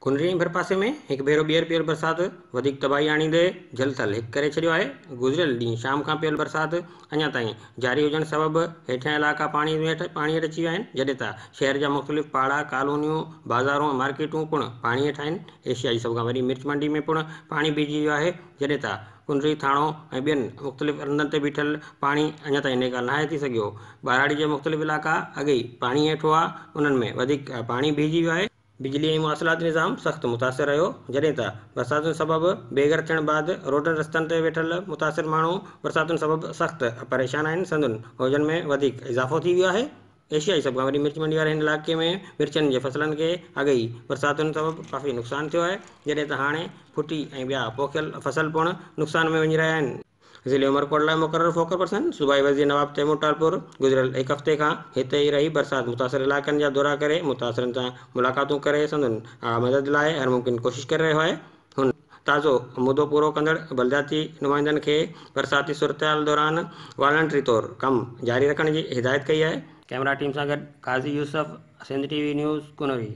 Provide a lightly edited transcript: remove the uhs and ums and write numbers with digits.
ڪنري ۽ ڀرپاسي ۾ هڪ ڀيرو ٻيهر پيل برسات وڌيڪ تباهي آڻيندي جل ٿل هڪ ڪري ڇڏيو آهي. گذريل ڏينهن شام کان پيل برسات اڃا تائين جاري هجڻ سبب هيٺيان علائقا پاڻي هيٺ پاڻي هيٺ اچي ويا آهن، جڏهن ته شهر جا مختلف پاڙا، ڪالونيون، بازارون ۽ مارڪيٽون پڻ پاڻي هيٺ آهن. ايشيا جي سڀ کان وڏي مرچ منڊي ۾ پڻ پاڻي بيهجي ويو آهي، جڏهن ته ڪنري ٿاڻو ۽ ٻين مختلف هنڌن تي بيٺل پاڻي اڃا تائين نيڪال ناهي ٿي سگهيو. ٻهراڙي جا مختلف علائقا اڳ ئي پاڻي هيٺ هئا، انهن ۾ وڌيڪ پاڻي بيهجي ويو آهي. بجلي ۽ مواصلاتي نظام سخت متاثر رهيو، جڏهن ته برساتن سبب بي گهر ٿيڻ بعد روڊن رستن تي ويٺل متاثر ماڻهو برساتن سبب سخت پريشان آهن، سندن اوجن ۾ وڌيڪ اضافو ٿي ويو آهي. ايشيا جي سڀ کان وڏي مرچ منڊي واري هن علائقي ۾ مرچن جي فصلن کي اڳ ئي برساتن سبب ڪافي نقصان ٿيو آهي، جڏهن ته هاڻي ڦٽي ۽ ٻيا پوکيل فصل پڻ نقصان ۾ وڃي رهيا آهن. ضلعي عمرڪوٽ لاء مقرر فوڪل پرسن صوبائي وزير نواب تيمور ٽالپر گذريل هڪ هفتي کان هتي ئي رهي برسات متاثر علائقن جا دورا ڪري متاثرن سان ملاقاتون ڪري سندن مدد لاء هر ممڪن ڪوشش ڪري رهيو آهي. هن تازو مدو پورو ڪندڙ بلدياتي نمائندن کي برساتي صورتحال دوران والنٽري طور ڪم جاري رکڻ جي هدايت ڪئي آهي. ڪئميرا ٽيم سان گڏ Qazi Yousuf, Sindh T V news, Kunri.